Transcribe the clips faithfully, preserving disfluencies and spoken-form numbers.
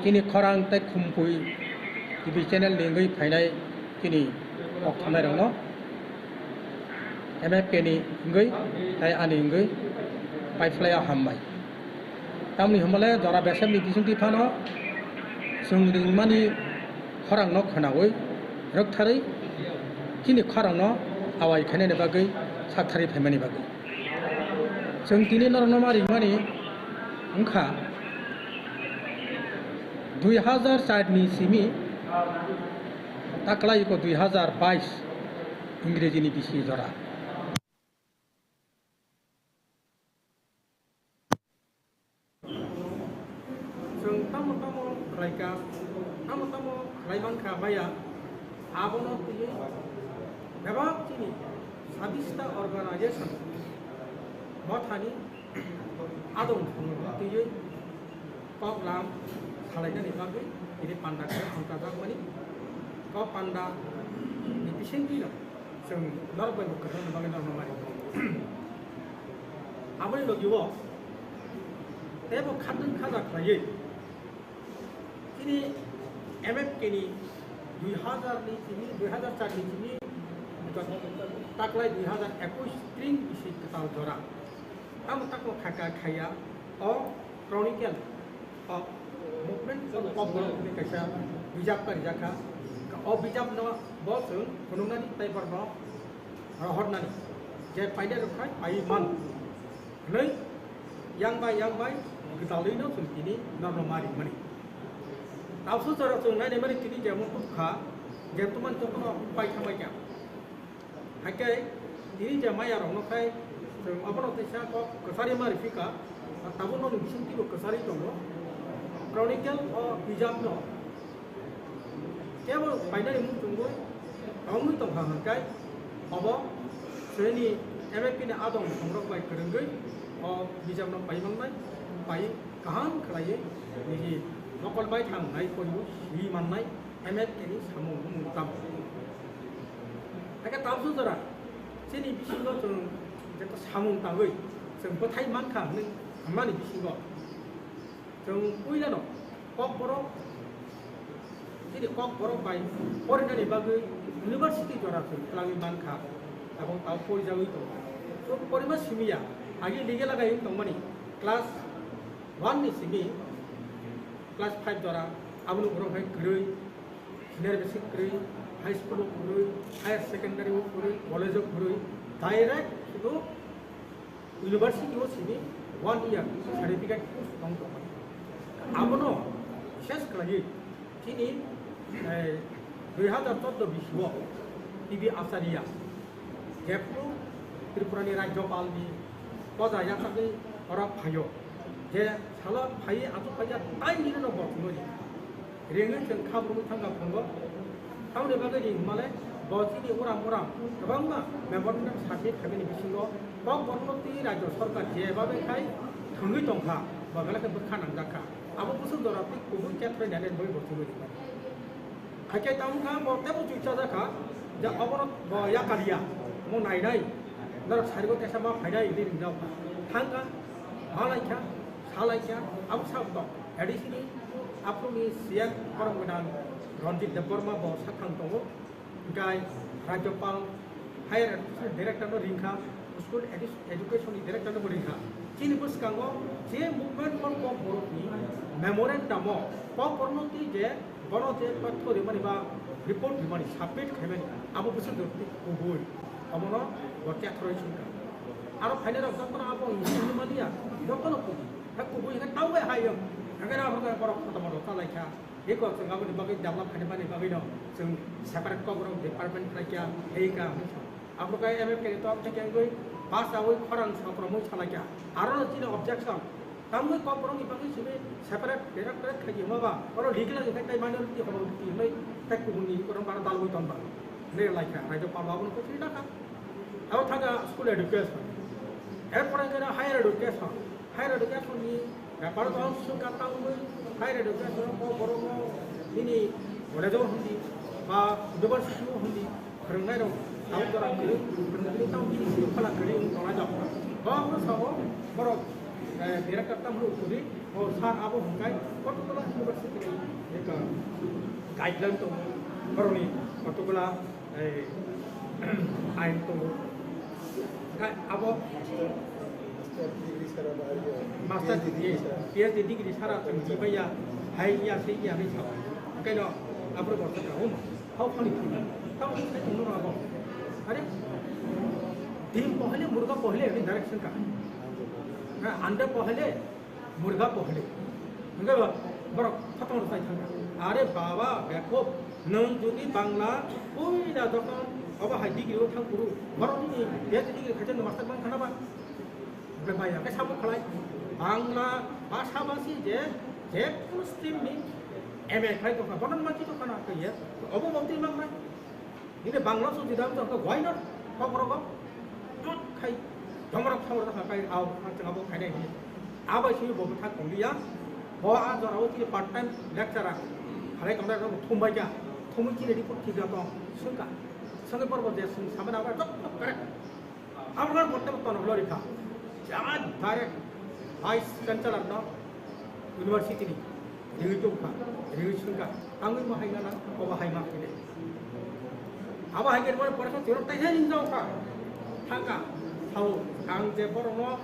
Chini khorang tei khumpui T V channel ni wngwi phainai chini kok thangnai rokno M F K ni wngwi tei ani wngwi paiphlai o hambai. Tamni hwnmale jora besem ni bisingtwi phano chwng ringmani khorang no khwnawi rwktharwi chini khorang no awai khainani bagwi saktharwi phaimani bagwi. Chwng tini norokno ma ringmani wngkha dui hazar char ni simi taklai iko dui hazar bais Ingreji ni bisi jora. Chwng tamo tamo khlaikha, tamo tamo khlai mankha maya, abono twiwi bebak chini sabista organization mothani adong thwngwi twiwi kok lam salainani bagwi tini panda khe hamchajakmani. Kok panda ni bisingtwino chwng norok bai bo kwthangna bagwi norokno mari. Aboni logi o teibo khatwng khaja khlaiwi chini M F K ni dui hazar ni simi, dui hazar char ni simi taklai dui hazar ekush tring bisi kwtal jora. Tamo takmo kha kha khaya o Chronicle of Movement of Kokborok hwnwi kaisa bijap karijakha. O bijapno bo chwng phunuknani tei borokno rohornani je paida rwkha pai man hwnwi yang bai yang bai gwdalwino chwng tini norno ma ringmani. Tabukhe jora chwng nainai mani tini je mung kha je tuman jotono paikha paikha. Hakhe tini je maya rokno khai chwng abono teisa kok kwchari ma riphi kha, tabukno ni bisingtwi bo kwchari tongo. Chronicle o bijapno kebo painani muchungwi tongwi tongkha hwnkhai obo chwngni M F K ni adong songrok bai kwrwngwi o bijapno pai mannai, pai kaham khlaiwi nini nokol bai thangnai koiwi swi mannai. M F K ni samung bumung tamo. Hakhe tabukhe jora chini bisingo chwng jeto samung tangwi chwng bwthai mankha hwnwi hwnmani bisingo chwng puilano Kokborok chini Kokborok bai porinani bagwi university jora chwng twlangwi mankha, tabuk tamo porijagwi tongo. Chwng porima simiya, agi legal lagai tongmani class one ni simi class five jora, aboni borok hai kwrwi, senior basic kwrwi, high school o kwrwi, higher secondary o kwrwi, college o kwrwi, direct sudu university o simi one year certificate course tong tongmani. Abono bishes khlaiwi chini, eh, dui hazar chordo bisi o T B Acharya, jephru Tripura ni Rajyopal ni poja yachagwi oro phaio, je salo phaiwi achuk phaikha tai nini no bo thwngwi ringwi chwng khabrumwi thangkha phungo. Tamoni bagwi ring hwnmale bo chini uram uram kwbangma memorandum submit khaimani bisingo Kokborok no twi Rajya Sarkar je babe khai thwngwi tongkha, bo belai khe bwkha nangjakha. Abo bwswk jora twi kubui khe thwrainani bagwi bo thwngwi ringmani. Hakhe tamo kha bo teibo chuichajak kha je obono bo yakaliya, omo nainai, norok sarigo teisa ma phainai hinwi ringjak. Thangkha, malaikha, salaikha, abo sak tok. A D C ni aphuruni C M Koromgwnang Ranjit Debbarma bo sathang tongo. Hwnkhe Rajyapal Higher Education Director no ringkha, School Edu-, Education ni Director no bo ringkha. Chini bwskango je Movement for Kokborok ni memorandum o Kokborok no twi je bono je patho rimani ba report rimani submit khaimani abo bwswk jora twi kubui omono bo tekhoroi songkha. Aro phainai rok jotono abo hwnwi hwnwi manya jotono kubui. Khe kubui hwnkhe tamo bai hayung hwnkhe abo borok kotorma rok chalaikha. Eko chwng aboni bagwi develop khainani bagwino chwng separate Kokborok department khlaikha, heika hwnwi sa. Aphuru khe M F K ni top theke wngwi pass awi khorang sokromwi salaikha. Arono chini objection. Tamwi Kokborokni bagwi simi separate directorate khaidi hwnba ba, oro legal ni khe tei minority hono rwdi hwnwi tei kubuni oro bara dalwi tonba. Hwnwi laikha, Rajyapal babu no kwchwi dakha. Abo thangkha school education. Erpore hwnkhe higher education. Higher education ni bepar o tong sung ka tang wi higher education o borok no nini college o hindi ba university o hindi phwrwngnai rok tabuk jora kwrwi, kwrwi tang bini sini phala kwrwi wng tongnai rok. Bo abo sao borok, eh, director tamo rw kwrwi, o sir abo hwnkhai Kottala University ni Guideline tongo, borokni kotokgola, eh, ain tongo. Kha abo master degree, P H D degree sara chwng di maya, hai ya, sei ya, hai sao. Kaino abro borok kha, hum, hao phani phani, hao phani phani tongo abo. Are, din pohale, murga pohale, ani direction ka. Ha, ande pohale, murga pohale. Hingke ba, borok khatong rwchai thangkha. Are baba, bekhop, nwng jodi Bangla, puila jokhon obo hai degree o thang phuru, borok nini P H D degree khaisa nwng master bang khana ba? Hingke bai, hingke sabo khlai, Bangla bhasha basi je, je kono stream ni M A khlai tongkha, bono manchi tongkha na kaiye, obo bo twi mangnai. Nini Bangla song jidam to why not? Kokborok tut khai, domorok somorok kha kai, au, ang chwng abo khainai hini. Abo simi bo bwthak tonglia. Bo a jorao chini part time lecturer. Khalai tongnai rok thumbai kha. Thumwi chini report thik tong. Sungka. Sungwi porbo je sung samana abo tok tok kare. Abo nang botte botte no lori kha. Jama direct vice chancellor no university ni. Riwi tongkha, riwi sungkha, tangwi ma hai gana, obo hai ma khaide. Abo hai gana, pore kha, chwrwng tai hai ringjao kha. Thangkha, sao, ang je borokno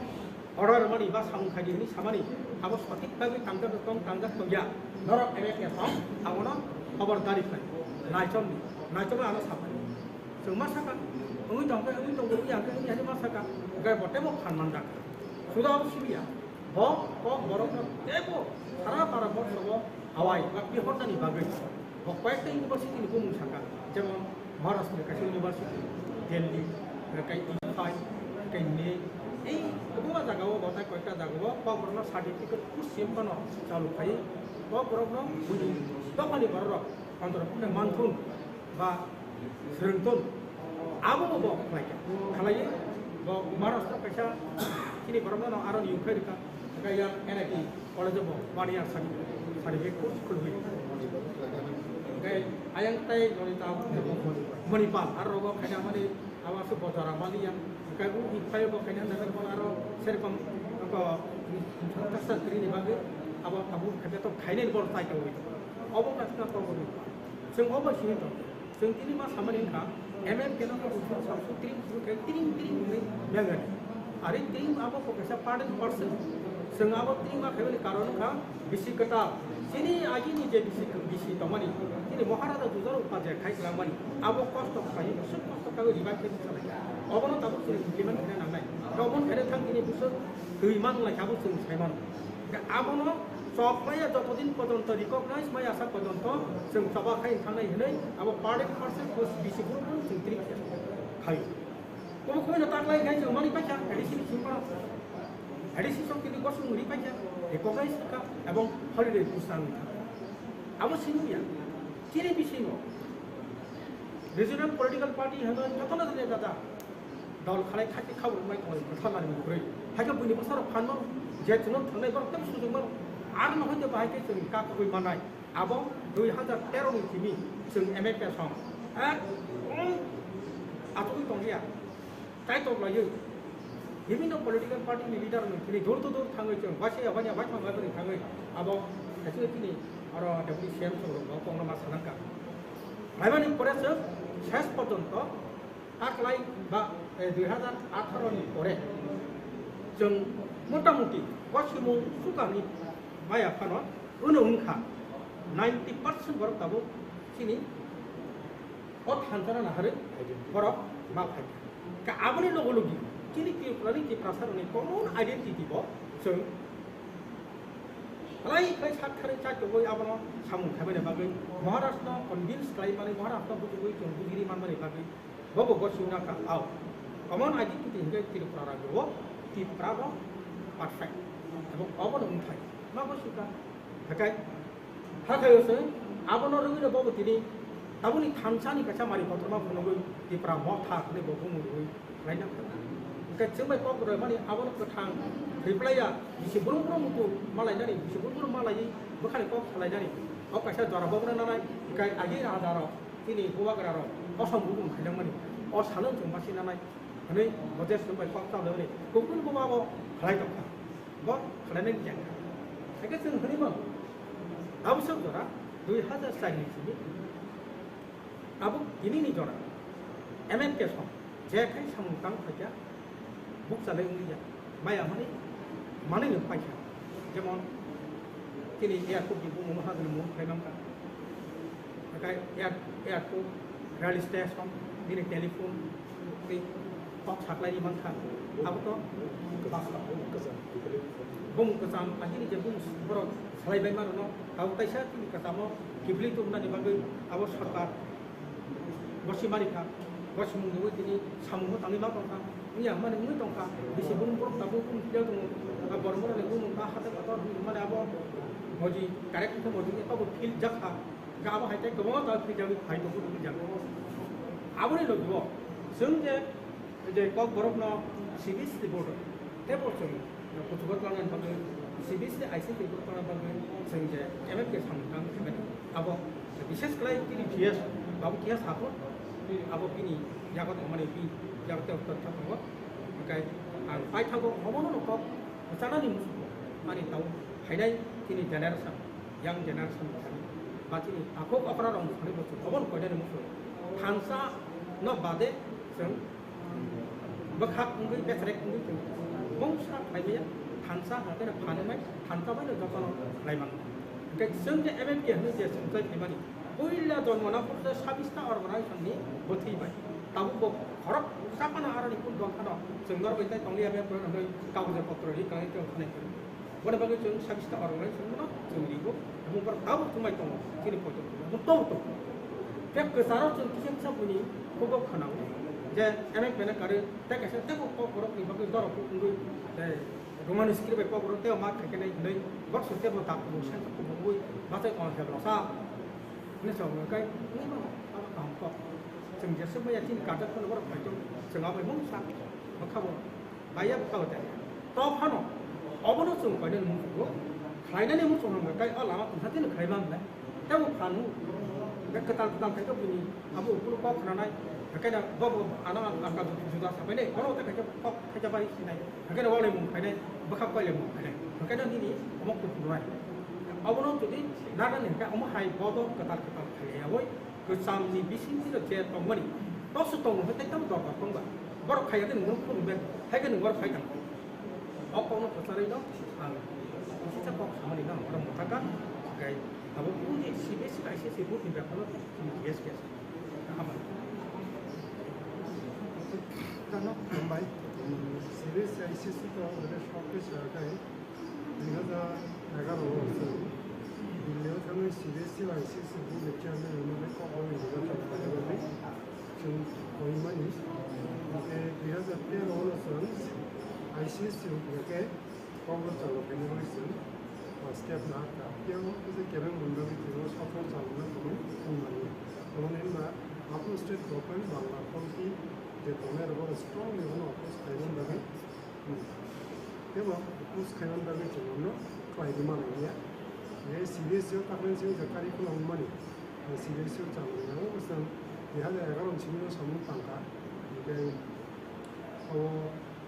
order rwmani ba samung khaidi hwnwi samani, abo sothik bagwi tangjak tong, tangjak tongya. Norok M F S o, abono khobor dari khlai. Naichomni, naichomni ano sapai. Chwng ma sakha, wngwi tongkhe, wngwi tongkhe, wngya khe, wngya khe ma sakha. Hwnkhe bo teibo phan manjak kha. Suda abo sibiya. Bo kokborokno teibo sara para borsogo awai ba pihornani bagwi bo koyekta university ni bumung sakha, jemon Maharashtra ni kaisa university, Delhi, hwnkhe Imphal, hwnkhe Nai, ei kwbangma jagao bo tai koyekta jagao kokborokno certificate course sim phano chalu khai kokborokno buini dophani bororok antara phone manthun ba swrwngthun. Abo bo khlai kha. Khlaiwi bo Maharashtra kaisa chini borokno no aro ni yungkhai rwkha. Hwnkhe yang N I T college bo one year sani, sani bek course khulwi. Hwnkhe ayang tai noni ta Manipal, aro rogo khaina mani abo aswk bo jora mali yang. Hwnkhe u ni phai bo khaina hwnba aro serokom ko tasa trini bagwi abo abo khaina to khainai bor tai tongwi. Obo kaisa kokborok. Chwng obo sini tong. Chwng tini ma samani wngkha, M M K no kok uthur samsu tring thru khe tring tring hwnwi mengani. Ari tring abo kok kaisa pardon person. Chwng abo tring ma khaimani karon wngkha bisi kwtal. Chini agini je bisi, bisi tongmani, chini Maharaja Jujaro Upadhyay khai kwlangmani, abo kosto khlaiwi, bwswk kosto khlaiwi revive khe bwsa lai. Obono tabuk chwng implement khaina nangnai. Obono khaina thang tini bwswk twi man lai khe abo chwng sai mano. Abono chok maya joto din pojonto recognize maya sak pojonto chwng choba khai thangnai hinwi abo pardon person ko bisi buru buru chwng tini khe khai. Obo khoi no taklai khai chwng mani paikha A D C ni sing paro. A D C song tini gosong ri paikha, recognize kha ebong holiday pusang kha. Abo sinu ya. Chini bisingo regional political party hwnwi jotono jene jata dol khalai khati khabur mai tongwi bwtharlani mukhrwi. Haikhe buini bwsarok phan mano, je chwngno thangnai borok tei sujung mano. Ar no hwnkhe bahai khe chwng kak kubui mannai. Abo dui hazar tero ni simi chwng M F S song. Ek, um, achugwi tongya. Kaitor laiwi bibinno political party ni leader ni thini dur to dur thangwi chwng waisa ya wanya bai thang bai thangwi abo kaisa tini aro deputy C M song rok kongno ma sanangka. Laibani pore chwng ses porjonto taklai ba, eh, dui hazar atharo ni pore chwng motamuti wasimung sukani maya phano uno wngkha ninety percent borok tabuk chini o thansa no naharwi borok ma phaikha. Ka aboni logo logi chini Tripura ni Tiprasa rokni common identity bo chwng khlai khlai sak kharwi chak tongwi abono samung khaimani bagwi Maharashtra no convince khlaimani, Maharashtra no bujugwi chwng bujiri manmani bagwi bobo gosing nakha. Ao common identity hinkhe Tripura rajyo o Tripura bo perfect ebong obono wngthai ma gosing kha. Hakai Hakhayo se abono rwgwino bobo tini tabukni thansani kaisa mari kotorma phunugwi Tipra Motha hwnwi bo bumung rwui khlaina phano. Hwnkhe chwng bai kok rwmani abono kwthang reply ya, bisi brum brum tu malainani, bisi brum brum malaiwi bwkhani kok salainani. O kaisa jora bobo nanai, hwnkhe agi raja rok, chini bubagra rok, kosom bumung khainangmani. O salo chwng basi nanai. Hwnwi bo je chwng bai kok chalwi hwnwi kubun bo abo khlai tongkha. Bo khlainani kya kha. Haikhe chwng hwnwi mano. Abwswk jora Dui hazar char ni simi tabuk tini ni jora M N K song je khai samung tang phaikha bukchalai wngya maya hwnwi manwi no paikha, jemon tini airport ni bumung no hajani mung khlai mankha, hakai air airport, rail station, bini telephone tei kok saklai mankha, abo to bumung kwcham, bumung kwcham, agini je bumung borok salai bai mano, abo kaisa tini kwchamo kiphilwi tubunani bagwi abo sorkar gosi mani kha, gosi mung nugwi tini samung bo tangwi ma tongkha, wngya hwnmani wngwi tongkha, bisi bumung borok tabuk bumung philya tongo, borok borokni bumung ta hatai kotor hwnmani abo moji correct khe moji ni tobo phil jakha, ga abo hai tei kwbangma ta phil jagwi phai tongo phil jago. Aboni logi o chwng je je Kokborok no C B S E board tei bo chwng kuchugo twlangna bagwi C B S E I C T board twlangna bagwi chwng je M F K samung tang khaimani abo bishes khlai tini G S babu kiya sabo abo bini yago tongmani bi yago tei tongtha tongo. Hwnkhe ang paithago obono no kok chanani muchungo ani tau phainai tini generation, young generation ba chini takhuk okra rok thani muchung obono koinani muchung thansa no bade chwng bwkhak wngwi, bwsarek wngwi chwng mungsa khlai maya, thansa hakhe no phanwi mai, thansa bai no jotono khlai mano. Hwnkhe chwng je M M K hwnwi je chwngchai phaimani, puila jonmo na phuru je sabista organization ni bwthwi bai. Tabuk bo khorok chapano aroni kun dol phano chwng norok bai tai tongli M M K hwnwi kagoj potro ri khlai tong khnai phuru. Boni bagwi chwng sabista organization no chwng rigo, abo borok tabuk thumai tongo, chini poito tongo, abo tongo tongo. Khe kwcharo chwng kisa kisa buini hugo khwnao je M M K na karwi tei kaisa teibo kok borok ni bagwi dorok wngwi, eh, Roman script bai kok borok teibo ma khaikhe nai hinwi borok se teibo tak kubung sen kubungwi bachai tong khe blosa hinwi chwng kai wngwi mano abo kaham kok. Chwng jeswk maya chini kajak phano borok phai tong chwng abo mungsa bwkha bo. Baiya bwkha bo tei. To phano obono chwng koinani muchungo, khlainani muchung hwnba kai o lama tongsa tini khlai man le. Tei bo phanu, be kwtal kwtal khai khe bini abo ukulu kok khnanai, haikhe na bo bo ano ang juda sapai nai, oro tei khai khe kok khai khe bai sinai, haikhe na walai mung khainai, bwkha koilai mung khainai, haikhe na nini omo kuphunai. Obono jodi nana ni hwnkhe omo hai bodo kwtal kwtal khai ya oi. Kwchamni bisingtwi je tongmani, toso tongo hwnkhe tei tamo dorkar tongba. Borok phaiya khe nwng phunuknai, hai khe nwng borok phai tang. O kokno kwcharwi no ang kisa kok samani no ang oro mwthakha, tei abo buini C B S E I C S E board ni beparo G S K. Hambai. Tano hambai. C B S E I C S E to ore shortcut sa kai. Dui hazar egaroh o chwng Delhi o thangwi C B S E bai I C S E board ni chairman rwmani kok rwmani bubagra khlainani chwng koimani. Hwnkhe dui hazar tero o chwng I C S E hwnkhe kok rw chalo khainani chwng step nahar kha. Phiya o kisa kebeng mundagwi chwng o software chalokna kwrwng wngmani. Tamoni hwnba Assam state government Bangla policy je tongnai rokno strongly bono oppose khaimani bagwi Tebo oppose khaimani bagwi chwng bono khlai rwma nangya. Je C B S E o takhwlai chwng je curriculum wngmani, C B S E o chwng wngo bwswng dui hazar egaroh ni simi o samung tangkha. Hwnkhe o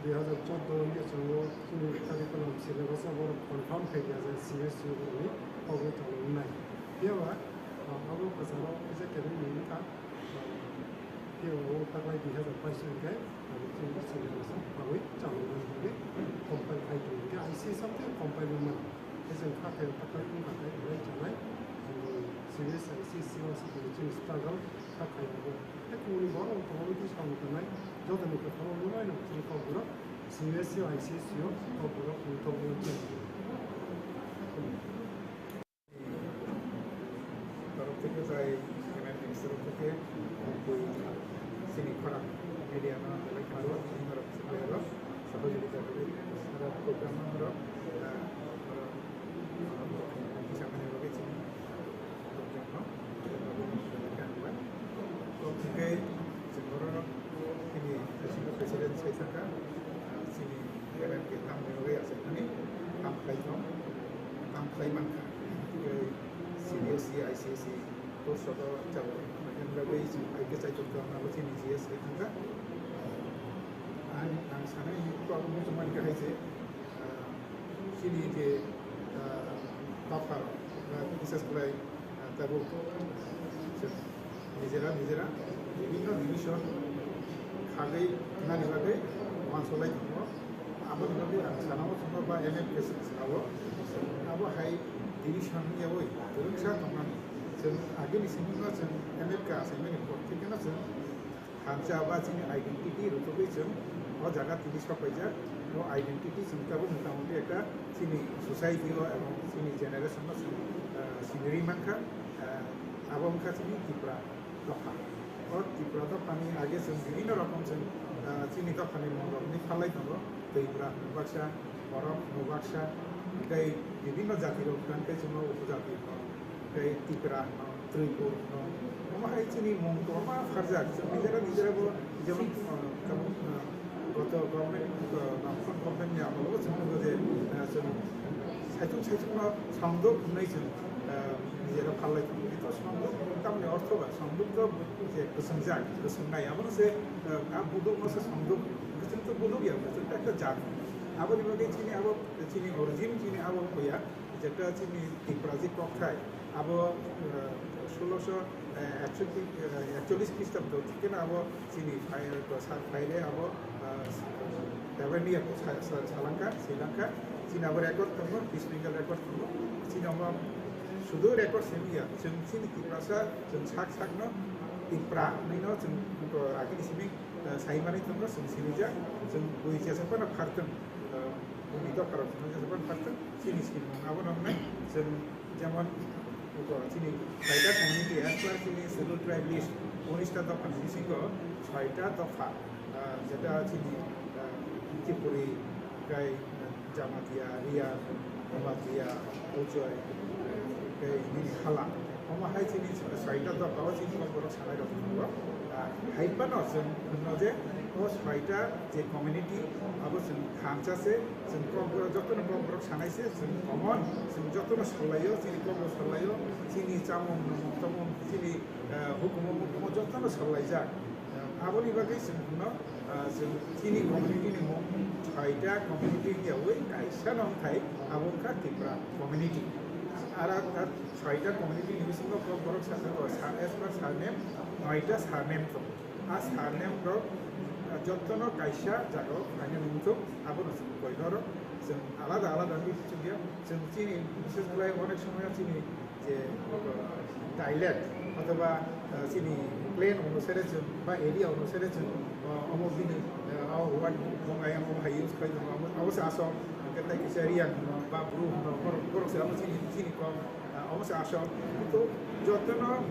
dui hazar chordo ni chwng o chini curriculum syllabus o borok confirm khaikha je C B S E o borokni kok rw chwng wngnai. Phiyaba abo kwcharo kisa kebeng ni wngkha. Phiyaba o taklai dui hazar bais hwnkhe Abo chini chini masa bagwi chalo mani hwnkhe compile khai tong hwnkhe I C S something compile wng mano. Tei chwng kha khe taklai wng kha khe belai chanai. Chini C B S I C S C o chini struggle kha khai abo. Tei kubuni borok tongmani tei samung tangnai jotoni kwthangno nuknai no chini kokborok C B S C I C S C o kokborok wng tongmani chini. তরফ থেকে প্রায় এমএনপি তরফ থেকে নব্বই সিনি খরা মিডিয়া না দিলে কিন্তু আমরা সহযোগিতা করি। আমরা প্রোগ্রাম আমরা হিসাবে রয়েছি। Tei chini M M K tamni bagwi aswk thani tam khlai tong, tam khlai mankha. Tei C B S E, I C S E course rok chalo. Mane bagwi chwng hai khe chaitok tong abo chini G S hai thangkha. Ang, ang sanai ni kok muchung mankha hai se, ah, chini je, ah, topper, ah, bises khlai, ah, Tabuk nijera nijera bibhinno division khagwi nani bagwi uansuk lai tongo. Aboni bagwi ang sana muchungo ba M F K se sao. Abo hai division wngyawi kwrwngsa tongnani. Chwng agini simi no chwng M F K achaimani por thikeno chwng thansa ba chini identity rwtugwi chwng o jaga tini sokpaijak. O identity chwng tabuk motamuti ekta chini society o ebong chini generation o chwng, ah, sinirwi mankha. Ah, abo wngkha chini Tipra dopha. O Tipra dophani age chwng bibhinno rokom chwng, ah, chini dophani mung rokni phalai tongo. Twipra hwnwi baksa, borok hwnwi baksa, tei bibhinno jati rok hwnkhe chwngno upojati hwno, tei Tipra hwno, Tripur hwno. Omo hai chini mung kwbangma pharjak. Chwng nijera nijera bo jemon, ah, tabuk, ah, goto government, ah, Bamfront government ni amolo o chwng nugo je, ah, chwng saichung saichung no Songduk hwnwi chwng, ah, nijera phalai tongo. Ito Songduk tamni ortho ba, Songduk to je kwswngjak, kwswngnai, abono se, ah, a buduk no se Songduk hwnkhe chwng to buduk ya, chwng to ekta jat. Aboni bagwi chini abo, chini origin chini abo wngya, jeta chini Tiprajik kokthai, abo, ah, sulosho, ah, ekcholish, ah, ekcholish Christabdo, thikeno abo chini phai, ah, sa-, phaire abo, ah, Tabuk ni sa-, sa-, salangkha, swilangkha, chini abo record tongo, historical record tongo, chini abo sudu record simi ya, chwng chini Tiprasa, chwng sak sakno Tipra hwnwi no chwng, ah, agini simi, ah, sai manwi tongo, chwng sinijak, chwng bui chesa phano phartwng, ah, bini dopharok chwng chesa phano phartwng, chini simi abono wngnai, chwng Jemon, chini soita community, as per chini Scheduled Tribe list, unista dopha ni bisingo soita dopha, ah, jeta chini, ah, Kuchipuri, tei, ah, Jamatia, Reang, Jamatia, Uchoi, tei nini Hala. Omo hai chini soita dopha o chini Kokborok sanai rok tongo. Ah, hai phano chwng hwno je o soita je community abo chwng thansa se, chwng Kokborok jotono Kokborok sanai se, chwng common, chwng jotono solaio, chini Kokborok solaio, chini chamung, nwmung, tomung, chini, eh, hukumu, mukumu jotono solaijak. Eh, aboni bagwi chwng hwno, ah, chwng chini community ni mung soita community wngyawi kaisa no wngthai, abo wngkha Tipra community. Ara, ah, soita community ni bisingo Kokborok sa-, sa-, as per surname, noita surname tongo. A surname rok, ah, jotono kaisa jagao khlainani wngthok, abono chwng koinoro chwng alada alada wngwi chukya. Chwng chini, bises khlai onek somoyo chini je, ah, dialect othoba, ah, chini clan onusare chwng ba area onusare chwng, ah, omo bini, ah, o word bongaiya omo hai use khlai tongo, abo, abo se aswk. Hwnkhe tei kisa Reang hwno ba Bru hwno, borok, borok se abo chini, chini kok. Ah, omo se aswk, kintu jotono,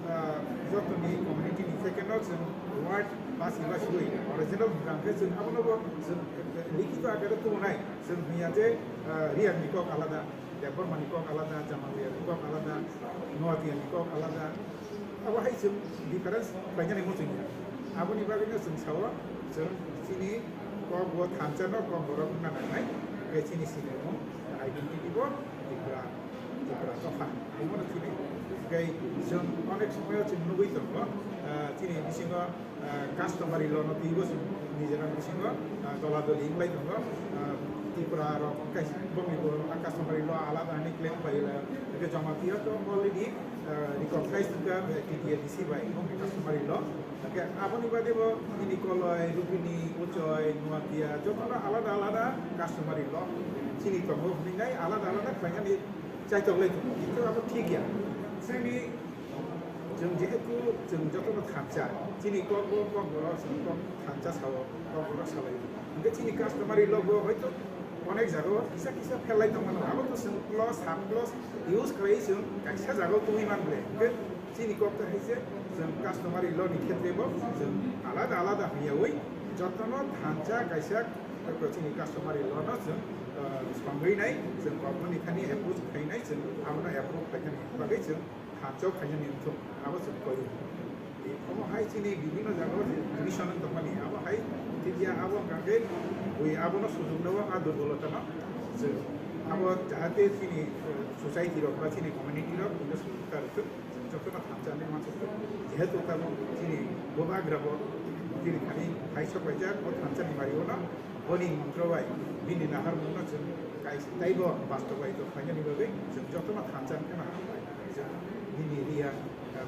ah, jotoni community ni second o chwng word basi basiwi original hwnkha hwnkhe chwng abono bo chwng likhito akare tubunai, chwng hwnya je, ah, Reang ni kok alada, Debbarma ni kok alada, Jamatia ni kok alada, Noatia ni kok alada, abo hai chwng difference khlainani muchungya. Aboni bagwino chwng sao, chwng chini kok bo thansa no kok borok wngna nangnai, tei chini sinimung identity bo Tipra. Tipra dopha. Omono chini tei chwng onek somoyo chwng nugwi tongo, ah, chini bisingo, ah, customary law no twibo chwng nijera bisingo, ah, dola doli wnglai tongo. Ah, Tripura rok kaisa bongni bo customary law alada hinwi claim khlai la. Hwnkhe Jamatia to already, ah, recognized wngkha, eh, T T A D C bai bongni customary law. Hwnkhe aboni bade bo nini Koloi, Rupini, Uchoi, Noatia jotono alada alada customary law chini tongo hwnwi nai alada alada khlainani chaitok lai tongo, kintu abo thik ya. Chini, chwng jehetu chwng jotono thansa, chini kok bo kok borok chini kok thansa sao, kok borok salai. Hwnkhe chini customary law bo hoito onek jagao kisa kisa phelai tongmano, abo to chwng clause, sub clause use khlai chwng kaisa jagao tongwi man ble. Hwnkhe chini kok ta hai se chwng customary law ni khetre bo chwng alada alada hwnyawi jotono thansa kaisa chini customary law no chwng, ah, swngwi nai, chwng government ni thani approve khainai, chwng abono approve khainani bagwi chwng thansa khainani wngthok, abo chwng koi. Omo hai chini bibhinno jagao je division wng tongmani, abo hai thikya abo hwnkha khe bui abono sujuknabo a durbolotano chwng abo jahate chini, eh, society rok ba chini community rok bini sujukta rwthwk. Jotono thansa hinwi uansukha. Jehetu tabuk chini bubagra bo chini thani hai sok laijak, o thansa ni bari o no boni montro bai bini naharmung no chwng kaisa teibo bastobaito khlainani bagwi chwng jotono thansa hinwi kheno hambai. Nini Riya,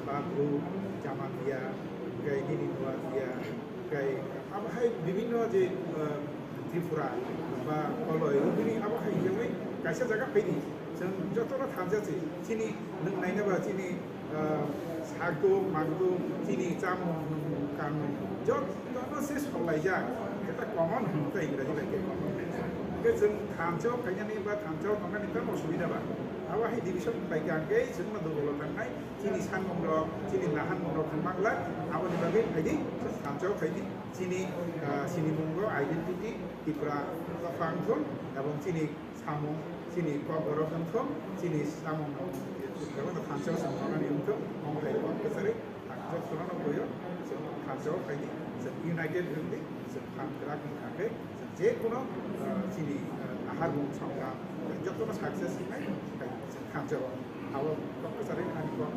Bagru, Jamatia, hwnkhe nini Noatia, hwnkhe abo hai bibhinno je, ah, Tripura ba Koloi, bini abo hai hwnwi kaisa jaga phaidi. Chwng jotono thansa se, chini nwng naina ba chini, ah, sakduk, makduk, chini chamung, nwngmung, kanmung, jotono se solaijak. Eta common hwnkhe Ingraji bai khe common. Hwnkhe chwng thansa phainani ba thansa tongnani tamo subida ba. Abo hai division bai khe ang khe chwngno dugolo thangnai. Chini sanmungrok, chini nahanmungrok wng manglak, aboni bagwi phaidi, thansa phaidi. Chini, ah, sinimungo identity, Tipra phang thung, ebong chini samung, chini kokborok wng thung, chini samung, thansa samung wng thung, omo hai kok kwchari, ang jotono boyo, chwng thansa phaidi, chwng united wngdi, chwng phan kwrak wngkha khe, chwng je kono, ah, chini, ah, naharmung songram, jotono success wngnai, chwng thansa. Abo kok kwchari ani kok